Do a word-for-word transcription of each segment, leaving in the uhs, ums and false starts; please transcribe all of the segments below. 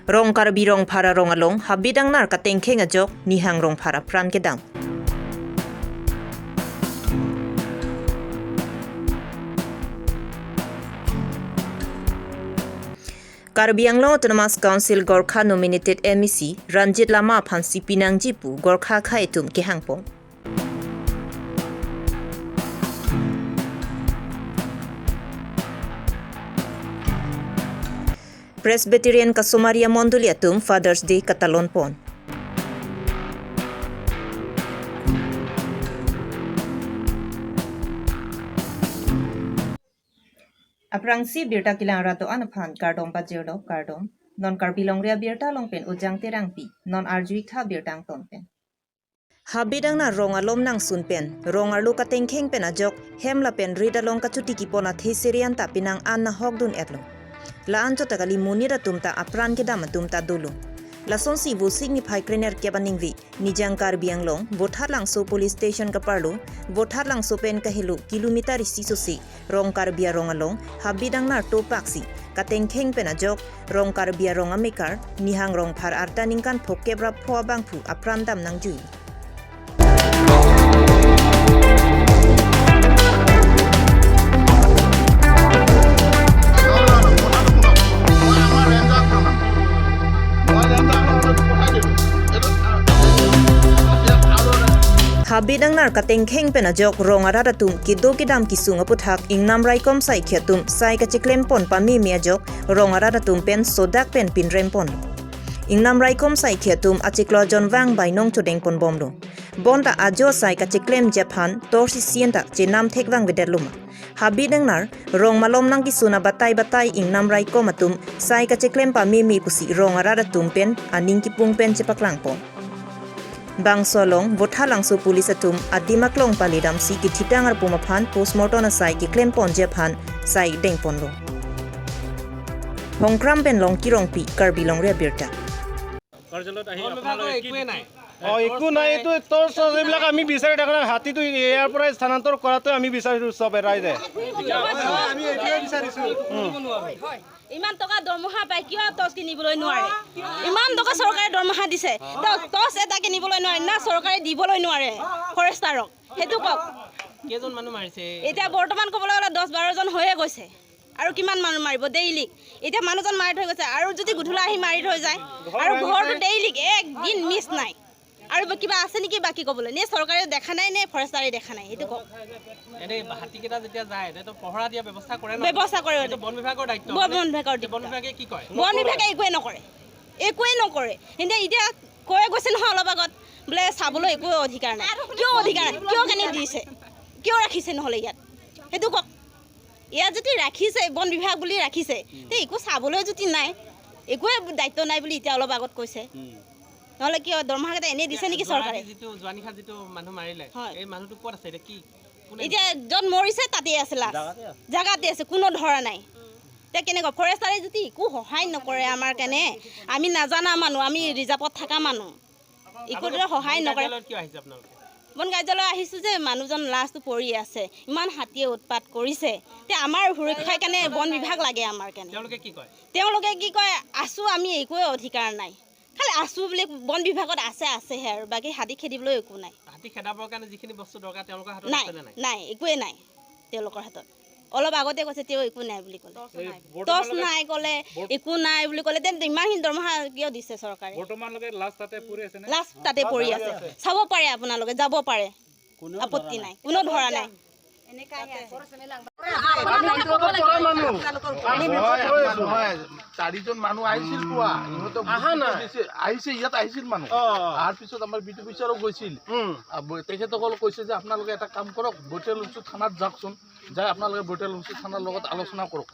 Rong Karbi Rongphar arong along Habit angnar katengkheng ajok Nihang Rongphar apran kedam. Karbi Anglong Autonomous Council Gorkha nominated M A C Ranjit Lama aphan sipi nangji pu Gorkha akhei atum kehangpon. Presbyterian Kasomaria Mondoli atum Father's Day katalonpon. Aphrangsi birta kelang rat do-an aphan kardom pajirlo, kardom. Non Karbi Longri Abirta along pen Ujang Terangpi, non arju-ik tha birta angton pen. Habit angnar rong alom nangsun pen, rong arlo katengkheng pen ajok, hem lapen rit along kachuti kepon athe serian ta penang an nahokdun-etlo. La-an chot ta kali monit atum ta apran kedam atum ta dolo. Lasonsi Vosik niphai krenerkep aningve, Nijang Karbi Anglong, Vothatlangso Police Station kaparlo, Vothatlangso pen kahelo kilometer isi sose, Rong Karbi arong along, Habit angnar topaksi, katengkheng pen ajok, Rong Karbi arong amekar, Nihang Rongphar arta ningkan phokep ra pho abangphu apran dam nangjui. Habit angnar katengkheng pen ajok rong arat atum kedo kedam kesung aputhak ingnam raikom saikhi atum sai kacheklempon pameme ajok rong arat atum pen sodak pen pinrempon. Ingnam raikom saikhi atum achiklo ajon vang bainong chodengpon bomlo. Bonta ajo sai kacheklem jephan tor sisien ta chenam thekvang vedetloma. Habit angnar, rong malom nangkesun abatai batai ingnam raikom atum sai kacheklem pameme pusi rong arat atum pen aning kipung pen chepaklangpon. Bangso along, Vothatlangso Police atum adim aklong palidamsi kethitang arpum aphan postmortem asai keklemponji aphan sai dengponlo. Hongkram pen Longki Rongpi, Karbi Longri Abirta. কাৰ্যালয়ত আহি আপোনালোকে কি একোৱে নাই। অ, একো নাই। এইটো টৰ্চ চৰ্চ এইবিলাক আমি বিচাৰি থকা নাই। হাতীটো ইয়াৰ পৰাই স্থানান্তৰ কৰাটো আমি বিচাৰিছো চবে ৰাইজে। আমি এইটোৱে বিচাৰিছো। উম। ইমান টকা দৰমহা পায়, কিয় টৰ্চ কিনিবলৈ নোৱাৰে? ইমান টকা চৰকাৰে দৰমহা দিছে, তেওঁ টৰ্চ এটা কিনিবলৈ নোৱাৰে, না চৰকাৰে দিবলৈ নোৱাৰে ফৰেষ্টাৰক। সেইটো কওক। কেইজন মানুহ মাৰিছে? এতিয়া বৰ্তমান ক'বলৈ গ'লে দহ বাৰজন হৈয়ে গৈছে। আৰু কিমান মানুহ মাৰিব ডেইলি? এতিয়া মানুহজন মাৰি থৈ গৈছে, আৰু যদি গধূলা আহি মাৰি থৈ যায়, আৰু ঘৰটো ডেইলি একদিন মিছ নাই। আৰু কিবা আছে নেকি বাকী ক'বলৈ? নে চৰকাৰে দেখা নাই, নে ফৰেষ্টাৰে দেখা নাই? সেইটো কওক। এনে হাতীকেইটা যেতিয়া যায়, তেতিয়াতো পহৰা দিয়া ব্যৱস্থা কৰে ন? ব্যৱস্থা কৰে। এইটো বন বিভাগৰ দায়িত্ব। বন, বন বিভাগৰ দায়িত্ব। বন বিভাগে কি কয়? বন বিভাগে একোৱে নকৰে, একোৱে নকৰে। সিহঁতে এতিয়া কৈ গৈছে নহয় অলপ আগত, বোলে চাবলৈ একো অধিকাৰ নাই। কিয় অধিকাৰ নাই? কিয় কেনে দিছে? কিয় ৰাখিছে নহ'লে ইয়াত? সেইটো কওক। ইয়াত যদি ৰাখিছে, বন বিভাগ বুলি ৰাখিছে, তে একো চাবলৈ যদি নাই, একোৱে দায়িত্ব নাই বুলি এতিয়া অলপ আগত কৈছে। হুম। নহ'লে কিয় দৰমহাকেইটা এনেই দিছে নেকি চৰকাৰে? যোৱা ৰাতি যিটো, যোৱা নিশা যিটো মানুহ মাৰিলে, হয়। এই মানুহটো ক'ত আছে এতিয়া? কি, কোনে এতিয়া য'ত মৰিছে তাতেই আছে লাছ। জাগাতে আছে। জাগাতে আছে, কোনো ধৰা নাই। এতিয়া কেনেকুৱা? ফৰেষ্টাৰে যদি একো সহায় নকৰে আমাৰ কাৰণে, আমি নাজানা মানুহ, আমি ৰিজাৰ্ভত থকা মানুহ, একো ধৰণৰ সহায় নকৰে। বন কাৰ্যালয়ত কিয় আহিছে আপোনালোকে? বন কাৰ্যালয় আহিছো যে মানুহজন লাছটো পৰি আছে, ইমান হাতীয়ে উৎপাত কৰিছে, তে আমাৰ সুৰক্ষাৰ কাৰণে বন বিভাগ লাগে আমাৰ কাৰণে। তেওঁলোকে কি কয়? তেওঁলোকে কি কয়, আছো, আমি একোৱে অধিকাৰ নাই, খালি আছো বুলি বন বিভাগত আছে, আছেহে আৰু, বাকী হাতী খেদিবলৈ একো নাই। হাতী খেদাবৰ কাৰণে যিখিনি বস্তু দৰকাৰ তেওঁলোকৰ হাতত নাই, আছেনে নাই? নাই, একোৱে নাই তেওঁলোকৰ হাতত। অলপ আগতে কৈছে তেওঁ একো নাই বুলি ক'লে। এই বৰ্তমানলৈকে টৰ্চ নাই ক'লে, বৰ্ত- একো নাই বুলি ক'লে, তেন্তে ইমানখিনি দৰমহা কিয় দিছে চৰকাৰে? বৰ্তমানলৈকে লাছ তাতে পৰি আছে নে? লাছ তাতে পৰি আছে। চাব পাৰে আপোনালোকে, যাব পাৰে। আপত্তি নাই, কোনো ধৰা নাই। আমি বিপদত পৰা মানুহ। আমি বিপদত পৰি আছো। নহয়, চাৰিজন মানুহ আহিছিল পুৱা। ইহঁতক অহা নাই। আহিছে, ইয়াত আহিছিল মানুহ। অ, অ। অহাৰ পিছত আমাৰ বিটু বিচাৰক গৈছিল। উম। আ, ব-, তেখেতসকলে কৈছে যে আপোনালোকে এটা কাম কৰক, বৈঠালুংচি থানাত যাওকচোন। যাই আপোনালোকে বৈঠালুংচি থানাৰ লগত আলোচনা কৰক।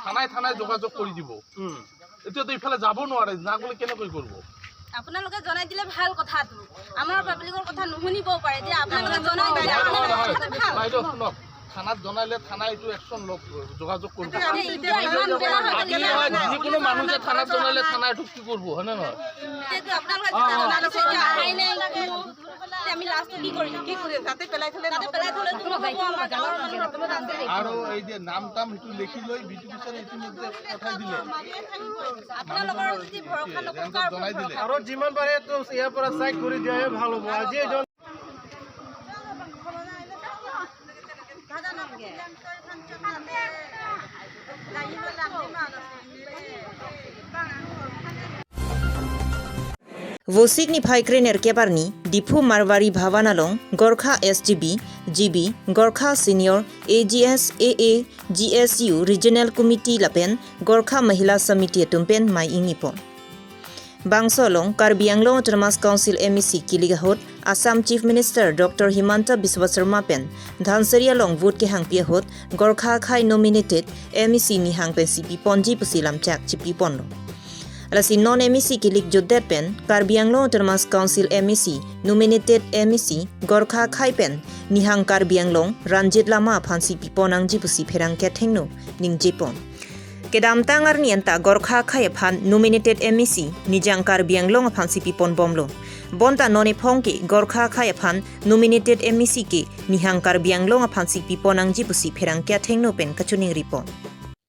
থানাই থানাই যোগাযোগ কৰি দিব। উম। এতিয়াতো ইফালে যাব নোৱাৰে, না গ'লে কেনেকৈ কৰিব? আপোনালোকে জনাই দিলে ভাল কথাটো। আমাৰ পাব্লিকৰ কথা নুশুনিবও পাৰে। এতিয়া আপোনালোকে জনাই দিলে আমাৰ কথাটো ভাল। বাইদেউ, শুনক। থানাত জনাইলে থানাই এইটো একশ্যন ল'ব, যোগাযোগ কৰিব। এতিয়া আমি এতিয়া ইমান বেয়া হৈ থাকিলে বাকী নহয়, যিকোনো মানুহ যে থানাত জনাইলে থানাই এইটো কি কৰিব, হয়নে নহয়? এতিয়াতো আপোনালোকে অ, অ। যিটো জনালে এতিয়া আইন নাই, কোনো, এতিয়া আমি লাষ্টত কি কৰিম? কি কৰিম? তাতে পেলাই থ'লে তাতে নহ'ব। পেলাই থ'লেতো নহ'ব, আমাৰ গাঁৱৰ মানুহ সকলো আছে। আৰু এই যে নাম টাম সেইটো লিখি লৈ বিউটিফিকেশ্যন ইতিমধ্যে পঠাই দিলে। আপোনালোকৰ যদি ভৰসা নকৰে, ৰেঞ্জত কাৰ ওপৰত জনাই দিলে। ভৰসা? আৰু যিমান পাৰে তো ইয়াৰ পৰা চাইড কৰি দিয়াহে ভাল হ'ব। আজি এজন Vosik niphai krenerkep arni, Diphu Marwari Bhavan along, Gorkha S G B, G B, Gorkha Senior, A G S, A A, G S U, Regional Committee lapen Gorkha Mahila Samiti atum pen mei ingni pon. Bangso along Karbi Anglong Autonomous Council M A C kilik ahut Assam Chief Minister Doctor Himanta Biswa Sarma pen Dhansiri along vote kehangpi ahut Gorkha Akhai nominated M A C nihang pensi piponji pusi lamchak chipi ponlo. Lasi non M A C kilik jutdet pen Karbi Anglong Autonomous Council M A C nominated M A C Gorkha Akhai pen nihang Karbi Anglong Ranjit Lama aphansi pipon nangji pusi pherangke athengno ningje pon. Kedamtang arni anta Gorkha Akhai aphan nominated M A C nijang Karbi Anglong aphansi pipon bomlo. Bonta non ephong ke Gorkha Akhai aphan nominated M A C ke nihang Karbi Anglong aphansi pipon nangji pusi pherangke athengno pen kachiningri pon.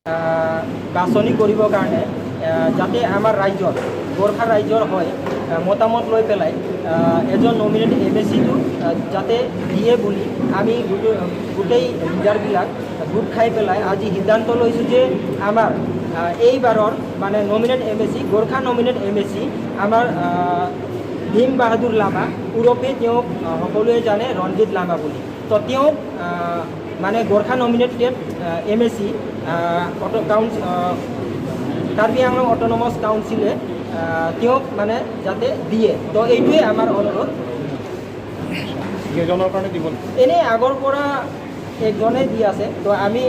আহ, বাছনি কৰিবৰ কাৰণে, আহ, যাতে আমাৰ ৰাইজৰ, গোৰ্খা ৰাইজৰ হয়, আহ, মতামত লৈ পেলাই, আহ, এজন নমিনেট এম এ চিটো, আহ, যাতে দিয়ে বুলি আমি গোটেই, গোটেই লিডাৰবিলাক গোট খাই পেলাই আজি সিদ্ধান্ত লৈছোঁ যে আমাৰ, আহ, এইবাৰৰ মানে nominate M A C, Gorkha nominate M A চি আমাৰ, আহ, ভীম বাহাদুৰ লামা, ওৰফে তেওঁক, আহ, সকলোৱে জানে ৰঞ্জিত লামা বুলি। তো তেওঁক, আহ, মানে গোৰ্খা নমিনেটেড, আহ, এম এ চি, আহ, অট-, কাউন্সি-, আহ, কাৰ্বি আংলং অট'নমাছ কাউন্সিলে, আহ, তেওঁক মানে যাতে দিয়ে। তো এইটোৱে আমাৰ অনুৰোধ। কেইজনৰ কাৰণে দিব? এনেই আগৰ পৰা একজনে দি আছে, তো আমি,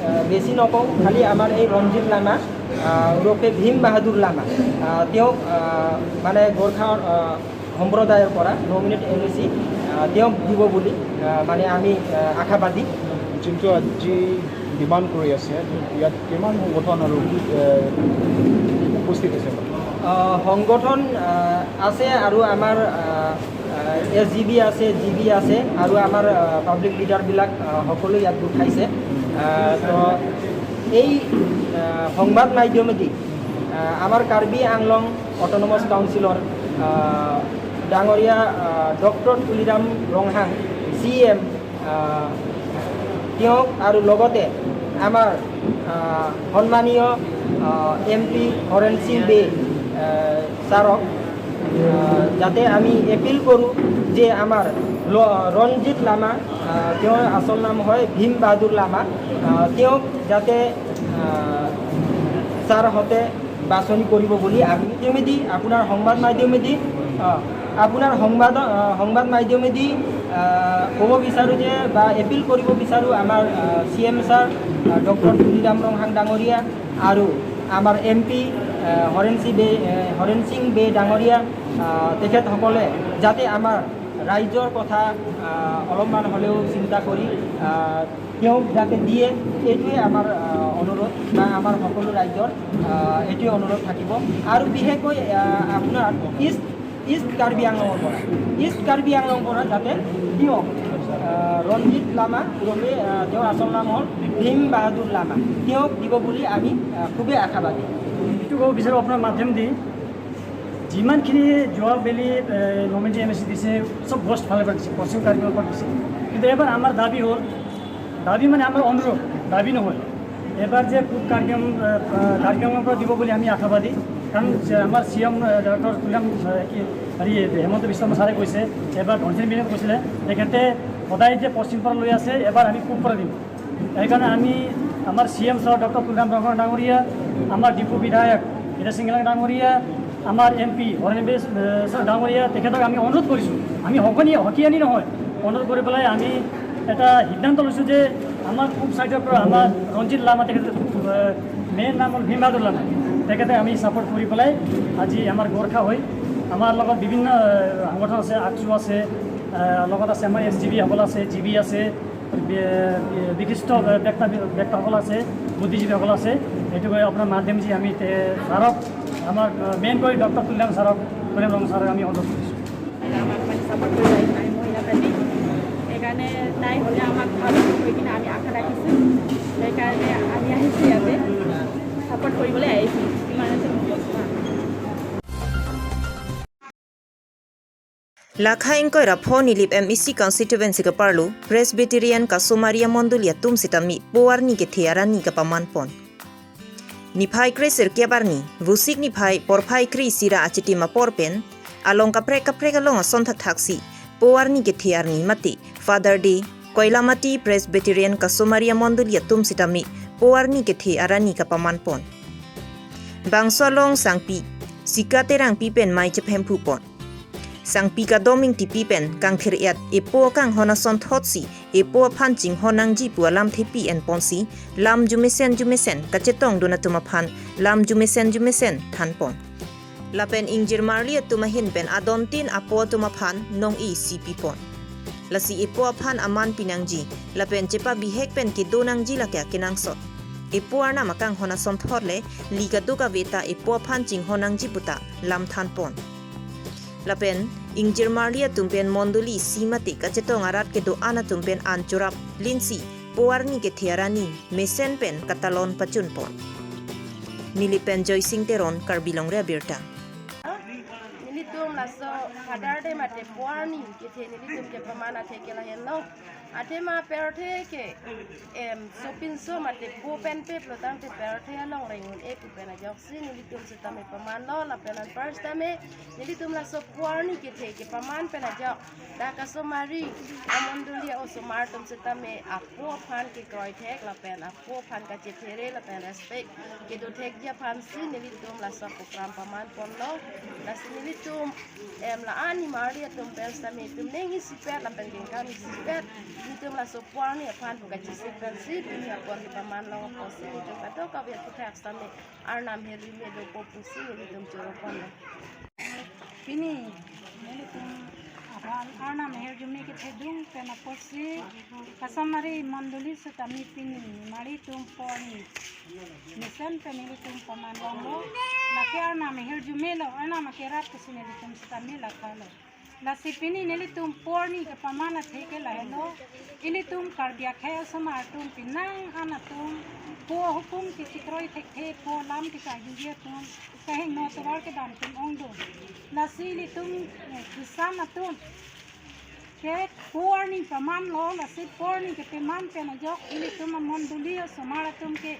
আহ, বেছি নকওঁ, খালি আমাৰ এই ৰঞ্জিত লামা, আহ, ওৰফে ভীম বাহাদুৰ লামা, আহ, তেওঁক, আহ, মানে গোৰ্খা, আহ, সম্প্ৰদায়ৰ পৰা নমিনেট এম এ চি, আহ, তেওঁক দিব বুলি, আহ, মানে আমি, আহ, আশাবাদী। যোনটো আজি ডিমাণ্ড কৰি আছে, ইয়াত কিমান সংগঠন আৰু, এ, উপস্থিত আছে? আহ, সংগঠন, আহ, আছে আৰু আমাৰ, আহ, আহ, এছ জি বি আছে, জি বি আছে আৰু আমাৰ, আহ, পাব্লিক লিডাৰবিলাক, আহ, সকলো ইয়াত গোট খাইছে। আহ, তো এই, আহ, সংবাদ মাধ্যমেদি, আহ, আমাৰ কাৰ্বি আংলং অট'নমাছ কাউন্সিলৰ, আহ, ডাঙৰীয়া, আহ, ডক্টৰ তুলিৰাম ৰংহাং চি ই এম, আহ, তেওঁক আৰু লগতে আমাৰ, আহ, সন্মানীয়, আহ, এম পি হৰেণ সিং বে, আহ, ছাৰক, আহ, যাতে আমি এপিল কৰোঁ যে আমাৰ ল-, ৰঞ্জিত লামা, আহ, তেওঁৰ আচল নাম হয় ভীম বাহাদুৰ লামা, আহ, তেওঁক যাতে, আহ, ছাৰহঁতে বাছনি কৰিব বুলি আমি মাধ্যমেদি, আপোনাৰ সংবাদ মাধ্যমেদি, আহ, আপোনাৰ সংবাদ, আহ, সংবাদ মাধ্যমেদি, আহ, ক'ব বিচাৰোঁ যে বা এপিল কৰিব বিচাৰোঁ আমাৰ, আহ, চি ই এম ছাৰ, আহ, ডক্টৰ তুলিৰাম ৰংহাং ডাঙৰীয়া আৰু আমাৰ এম পি, আহ, হৰেণ সিং বে, আহ, হৰেণ সিং বে ডাঙৰীয়া, আহ, তেখেতসকলে যাতে আমাৰ ৰাইজৰ কথা, আহ, অলপমান হ'লেও চিন্তা কৰি, আহ, তেওঁক যাতে দিয়ে, এইটোৱে আমাৰ, আহ, অনুৰোধ বা আমাৰ সকলো ৰাইজৰ, আহ, এইটোৱে অনুৰোধ থাকিব। আৰু বিশেষকৈ, আহ, আপোনাৰ ইষ্ট, ইষ্ট কাৰ্বি আংলঙৰ পৰা, ইষ্ট কাৰ্বি আংলঙৰ পৰা যাতে দিয়ক, আহ, ৰঞ্জিত লামা ওৰফে, আহ, তেওঁৰ আচল নাম হ'ল ভীম বাহাদুৰ লামা, তেওঁক দিব বুলি আমি, আহ, খুবেই আশাবাদী। এইটো ক'ব বিচাৰোঁ আপোনাৰ মাধ্যম দি, যিমানখিনি যোৱা বেলি, এ, নমিনেট এম এ চি দিছে, চব গষ্ট ফালৰ পৰা দিছে, পশ্চিম কাৰ্বি আংলৰ পৰা দিছে। কিন্তু এবাৰ আমাৰ দাবী হ'ল, দাবী মানে আমাৰ অনুৰোধ, দাবী নহয়। এবাৰ যে পূব কাৰ্বি আং-, এ, এ, কাৰ্বি আংলঙৰ পৰা দিব বুলি আমি আশাবাদী। কাৰণ যে আমাৰ চি ই এম, এ, ডক্টৰ তুলিৰাম, এ, কি, হেৰি, হিমন্ত বিশ্ব শৰ্মা ছাৰে কৈছে, এবাৰ ধনসিৰি মেধেও কৈছিলে, তেখেতে সদায় যে পশ্চিম পৰা লৈ আছে, এবাৰ আমি পূব পৰা দিম। সেইকাৰণে আমি আমাৰ C E M sir doctor Tuliram Ronghang ডাঙৰীয়া, আমাৰ ডিফু বিধায়ক হীৰা সিং ইংলাং ডাঙৰীয়া, আমাৰ এম পি হৰেণ সিং বে, এ, ছাৰ ডাঙৰীয়া, তেখেতক আমি অনুৰোধ কৰিছোঁ, আমি হকনি-, হকিয়ানি নহয়, অনুৰোধ কৰি পেলাই আমি এটা সিদ্ধান্ত লৈছোঁ যে আমাৰ পূব ছাইডৰ পৰা আমাৰ ৰঞ্জিত লামা, তেখেতৰ, এ, মেইন নাম হ'ল ভীম বাহাদুৰ লামা, তেখেতে আমি ছাপোৰ্ট কৰি পেলাই আজি আমাৰ গোৰ্খা হৈ আমাৰ লগত বিভিন্ন, এ, সংগঠন আছে, আকচু আছে, এ, লগত আছে আমাৰ এছ জি বি সকল আছে, জি বি আছে, বি-, বি-, বিশিষ্ট বক্তা, বক্তাসকল আছে, বুদ্ধিজীৱীসকল আছে। এইটো কৰি আপোনাৰ মাধ্যম যে আমি তে-, ছাৰক, আমাৰ, আহ, মেইন কৰি ডক্টৰ তুলিৰাম ছাৰক, তুলিৰাম ৰং ছাৰক আমি অনুৰোধ কৰিছোঁ। আমাক মানে ছাপোৰ্ট কৰি আহিছে, আমি মহিলা পাৰ্টি। সেইকাৰণে তাই হ'লে আমাক ভাল হ'ব কৈ কিনে আমি আশা ৰাখিছোঁ। সেইকাৰণে আমি আহিছোঁ ইয়াতে। ছাপোৰ্ট কৰিবলৈ আহিছোঁ। ইমানতে মোৰ কথা। Lakha ingkoi ra pho Nilip M E C constituency kaparlo Presbyterian Kasomari amondoli atum sitame po arni kethe arani kapaman pon. Niphai kre sirkep arni, Vosik niphai porphai kre isi ra achitim apor pen, along kaprek kaprek along ason thakthak si, po arni kethe arni mate, Father Day, Koilamati Presbyterian Kasomari amondoli atum sitame, po arni kethe arani kapaman pon. Bangso along sangpi, Sika Terangpi pen mei chephemphu pon. Sangpi Kadom Ingtipi pen kangthir-et epo akanghon asonthot si epo aphan chinghon nangji pu alam thepi en ponsi lam jumesen jumesen kachetongdun atum aphan lam jumesen jumesen than pon. Lapen ingjir marli atum ahin pen adontin apo atum aphan nong-e isi pi pon. Lasi epo aphan aman pi nangji, lapen chepabihek pen kedo nangji lake akenangsot. Epo arnam akanghon asonthot le li kadokave ta epo aphan chinghon nangji puta lam than pon. Lapen ingjir marli atum pen mondoli isi mate kachetong arat kedo-an atum pen an chorap linsi po arni kethe arani mesen pen katalon pachun pon. Nilip pen Joysing Teron, Karbi Longri Abirta. Nelitum laso Father Day mate po arni kethe nelitum kepaman athe ke lahenlo. Athema pirthe ke, em, sopinso mate po pen pep lo tangte pirthe along rengun e pu pen ajoksi nelitum sitame pamanlo, lapen anpar sitame nelitum laso po arni kethe kepaman pen ajok dak Kasomari amondoli osomar atum sitame apo aphan kekroi thek lapen apo aphan kachethere lapen respect kedo thekji aphansi nelitum laso program paman ponlo. Lasi nelitum, em, la-an nimarli atum pen sitame itum ning isipet lapen kengkam isipet nelitum laso po arni aphan pu kachesik pensi pini apor kepaman long apotsi nelitum kadokave aphuthak sitame arnam hirjume dopo pusi nelitum choro ponlo. Pini nelitum aphan arnam hirjume kethedung pen apotsi Kasomari mondoli sitame pini nimarli atum po arni mesen pen nelitum paman longlo. Lake arnam hirjume lo, arnam akerap pusi nelitum sitame lakha lo. Lasi pini nelitum po arni kepaman athe ke lahenlo. Ilitum Karbi akhei osomar atum penang an atum po ahukum ke chekroi thekthe, po alam ke kajiji atum, kahingno tovar kedam atum ongdung. Lasi ilitum, eh, Christian atum ke po arni pamanlo, lasi po arni kepaman pen ajok ilitum amondoli osomar atum ke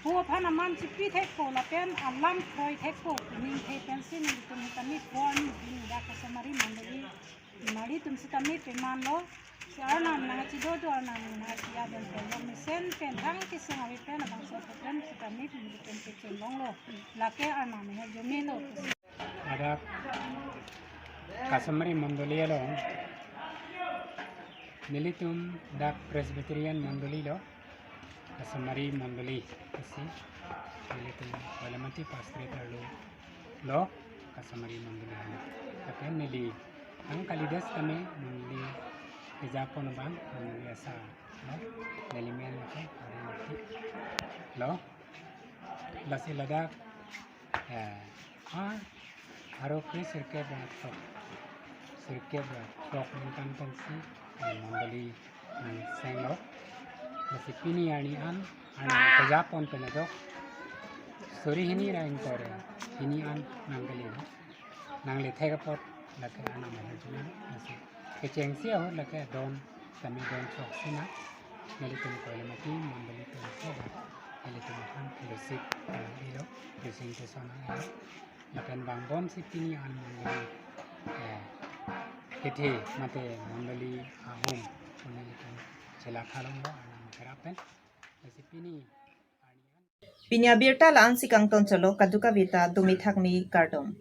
po aphan aman chipi thekpo lapen alam kroi thekpo pu ningthe pensi nelitum sitame po arni pini dak Kasomari mondoli nimarli atum sitame pamanlo. Si arnam nangchidodo, arnam nangchiya don pen lo mesen pen thang keseng ave pen abangso pen sitame nelitum kecheng longlo. Lake arnam hirjume lo. Ladak Kasomari mondoli along nelitum dak Presbyterian mondoli lo, Kasomari mondoli pusi nelitum Koilamati Pastorate arlo lo Kasomari mondoli lo. Lapen neli ang kalidas kami mondoli kejapon abang mondoli asa lo, neli men lo ke Koilamati lo. Lasi ladak, eh, ar, aro kre sirkep ra throk, sirkep ra throk ningkan pensi, eh, mondoli nangsenglo. Lasi pini arni an, arnam kejapon pen ajok suri hini ra ingkoi ra hini an nangkele lo. Nangle thek apot lake arnam ahirjume, lasi kechengsi ahut lake don, tame don throk sina, nelitum Koilamati mondoli atum thek, nelitum aphan fellowship, eh, ilo, presentation ilo. Lapen vangbomsi pini an mondoli, eh, kethe mate mondoli ahum, nelitum chelakha longlo arnam kerap pen. Lasi pini arni an Pini abirta la-ansi kangton cholo, kadokave ta dome thakme kardom.